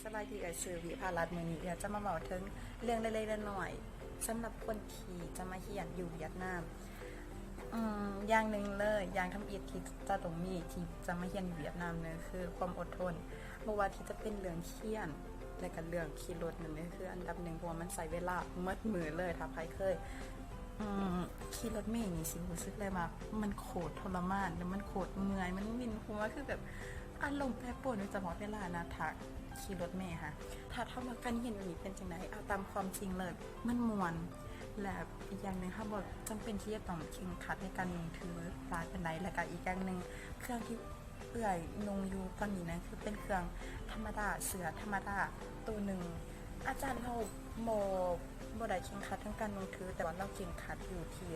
ສະບາຍດີ ເອື້ອຍຊື່ວິພາລັດ. ມື້ນີ້ເອື້ອຍຈະມາເວົ້າເຖິງເລື່ອງເລັກໆນ້ອຍໆ ສຳລັບຄົນທີ່ຈະມາຮຽນຢູ່ຫວຽດນາມ. ອືມ ຢ່າງໜຶ່ງເລີຍ ຢ່າງທຳອິດທີ່ຈະຕ້ອງມີ ທີ່ຈະມາຮຽນຢູ່ຫວຽດນາມເລີຍ ຄືຄວາມອົດທົນ. ບໍ່ວ່າທີ່ຈະເປັນເລື່ອງຮຽນ ແລະກະເລື່ອງຂີ່ລົດນັ້ນເລີຍ ຄືອັນດັບໜຶ່ງ ເພາະວ່າມັນໃຊ້ເວລາໝົດມື້ເລີຍ. ຖ້າໃຜເຄີຍ ອືມ ຂີ່ລົດເມນີ້ຊິຮູ້ສຶກເລີຍວ່າມັນໂຄດທໍລະມານ ແລະມັນໂຄດເມື່ອຍ ມັນວິນຫົວ ຄືແບບອາລົມແປປວນຢູ່ຕະຫຼອດເວລານະ ຖ້າຂີ່ລົດເມຫັ້ນ. ຖ້າຖາມວ່າການຮຽນຢູ່ນີ້ເປັນຈັ່ງໃດ? ເອົາຕາມຄວາມຈິງເລີຍ ມັນມ່ວນ ແລະອີກຢ່າງໜຶ່ງ ເຮົາບໍ່ຈຳເປັນທີ່ຈະຕ້ອງເຄັ່ງຄັດໃນການນຸ່ງຖືຫຼາຍປານໃດ. ແລະກະອີກຢ່າງໜຶ່ງ ເຄື່ອງທີ່ ເອື້ອຍນຸ່ງຢູ່ຕອນນີ້ນະ ຄືເປັນເຄື່ອງທຳມະດາ ເສື້ອທຳມະດາໂຕໜຶ່ງ. ອາຈານລາວບໍ່ ບໍ່ໄດ້ເຄັ່ງຄັດເລື່ອງການນຸ່ງຖື ແຕ່ວ່າລາວເຄັ່ງຄັດຢູ່ທີ່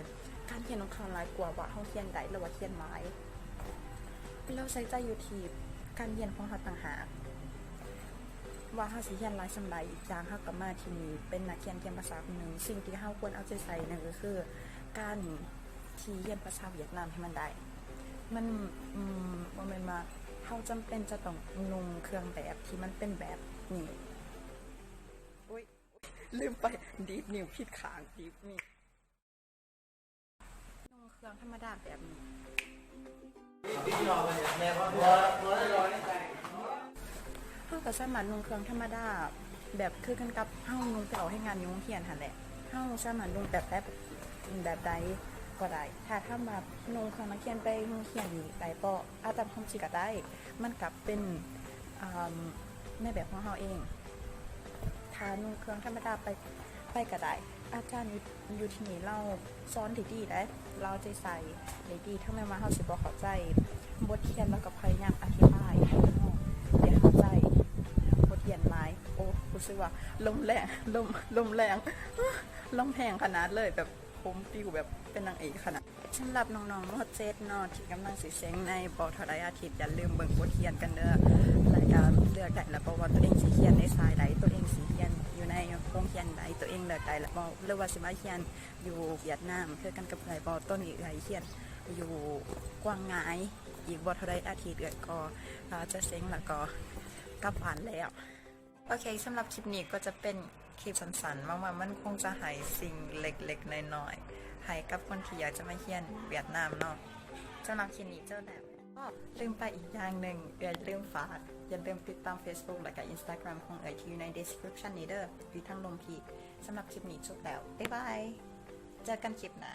ການຮຽນຂອງເຮົາຫຼາຍກວ່າວ່າເຮົາຮຽນໄດ້ ຫຼືວ່າຮຽນຫຼາຍ. ລາວໃສ່ໃຈຢູ່ທີ່ການຮຽນຂອງເຮົາຕ່າງຫາກ ວ່າເຮົາຊິຮຽນຫຼາຍສ່ຳໃດ. ອີກຢ່າງເຮົາກໍມາທີ່ນີ້ເປັນນັກຮຽນຮຽນພາສາຄົນໜຶ່ງ, ສິ່ງທີ່ເຮົາຄວນເອົາໃຈໃສ່ນັ້ນກໍຄືການ ທີ່ຮຽນພາສາຫວຽດນາມໃຫ້ມັນໄດ້. ມັນ ອືມ ບໍ່ແມ່ນວ່າເຮົາຈຳເປັນຈະຕ້ອງນຸ່ງເຄື່ອງແບບທີ່ມັນເປັນແບບນີ້. ໂອ້ຍ ລືມໄປ ດີດນິ້ວຜິດຂ້າງ ດີດນີ້. ນຸ່ງເຄື່ອງທຳມະດາແບບນີ້. ເຮົາກໍສາມາດນຸ່ງເຄື່ອງທຳມະດາ ແບບຄືກັນກັບເຮົານຸ່ງໄປອອກແຮງງານຢູ່ໂຮງຮຽນຫັ້ນແຫຼະ. ເຮົາສາມາດນຸ່ງແບບ ແບບ ແບບໃດກໍໄດ້. ຖ້າຖາມວ່ານຸ່ງເຄື່ອງນັກຮຽນໄປໂຮງຮຽນນີ້ໄດ້ບໍ່? ອາ ຕາມຄວາມຈິງກໍໄດ້. ມັນກໍເປັນ ອາ ໃນແບບຂອງເຮົາເອງ. ຖ້ານຸ່ງເຄື່ອງທຳມະດາໄປ ໄປກໍໄດ້. ອາຈານຢູ່ ຢູ່ທີ່ນີ້ລາວສອນໄດ້ດີເດ້, ລາວເອົາໃຈໃສ່ໄດ້ດີ. ເຖິງແມ່ນວ່າເຮົາຊິບໍ່ເຂົ້າໃຈບົດຮຽນ, ລາວກໍພະຍາຍາມອະທິບາຍໃຫ້ເຮົາໄດ້ເຂົ້າໃຈບົດຮຽນຫຼາຍ. ໂອ້ ຮູ້ສຶກວ່າລົມແຮງ ລົມ ລົມແຮງ ລົມແຮງຂະໜາດເລີຍ, ແບບຜົມປິວ ແບບເປັນນາງເອກຂະໜາດ. ສຳລັບນ້ອງໆ ມໍເຈັດເນາະ ທີ່ກຳລັງຊິເສັງໃນບໍ່ເທົ່າໃດອາທິດ, ຢ່າລືມເບິ່ງບົດຮຽນກັນເດີ ແລ້ວກໍເລືອກໄດ້ແລ້ວບໍ່ວ່າຕົວເອງຊິຮຽນໃນສາຍໃດ, ຕົວເອງຊິຮຽນຢູ່ໃນໂຮງຮຽນໃດ, ຕົວເອງເລືອກໄດ້ແລ້ວບໍ່ ຫຼືວ່າຊິມາຮຽນຢູ່ຫວຽດນາມຄືກັນກັບເອື້ອຍບໍ່? ຕອນນີ້ເອື້ອຍຮຽນຢູ່ກວາງງາຍ, ອີກບໍ່ເທົ່າໃດອາທິດເອື້ອຍກໍ ອາ ຈະເສັງ ແລ້ວກໍກັບບ້ານແລ້ວ. ໂອເຄ ສຳລັບຄລິບນີ້ກໍຈະເປັນຄລິບສັ້ນໆ, ຫວັງວ່າມັນຄົງຈະໃຫ້ສິ່ງເລັກໆນ້ອຍໆ ໃຫ້ກັບຄົນທີ່ຢາກຈະມາຮຽນຫວຽດນາມເນາະ. ສຳລັບຄລິບນີ້ຈົບແລ້ວ. ອໍ ລືມໄປອີກຢ່າງໜຶ່ງ, ເອື້ອຍລືມຝາກ, ຢ່າລືມຕິດຕາມ Facebook ແລະກະ Instagram ຂອງເອື້ອຍທີ່ຢູ່ໃນ description ນີ້ເດີ, ຢູ່ທາງລຸ່ມພີ້. ສຳລັບຄລິບນີ້ຈົບແລ້ວ, ບາຍບາຍ, ເຈີກັນຄລິບໜ້າ.